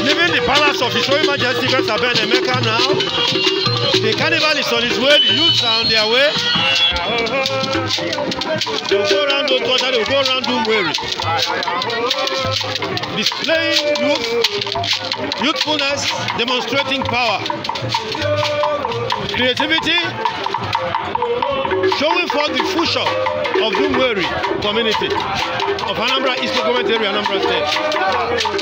Leaving the palace of His Royal Majesty Ben Emeka now. The carnival is on its way, the youths are on their way. They will go round Otuocha, they will go round Umueri. Displaying youth, youthfulness, demonstrating power, creativity, showing forth the future of Umueri community of Anambra East Government Area, Anambra State.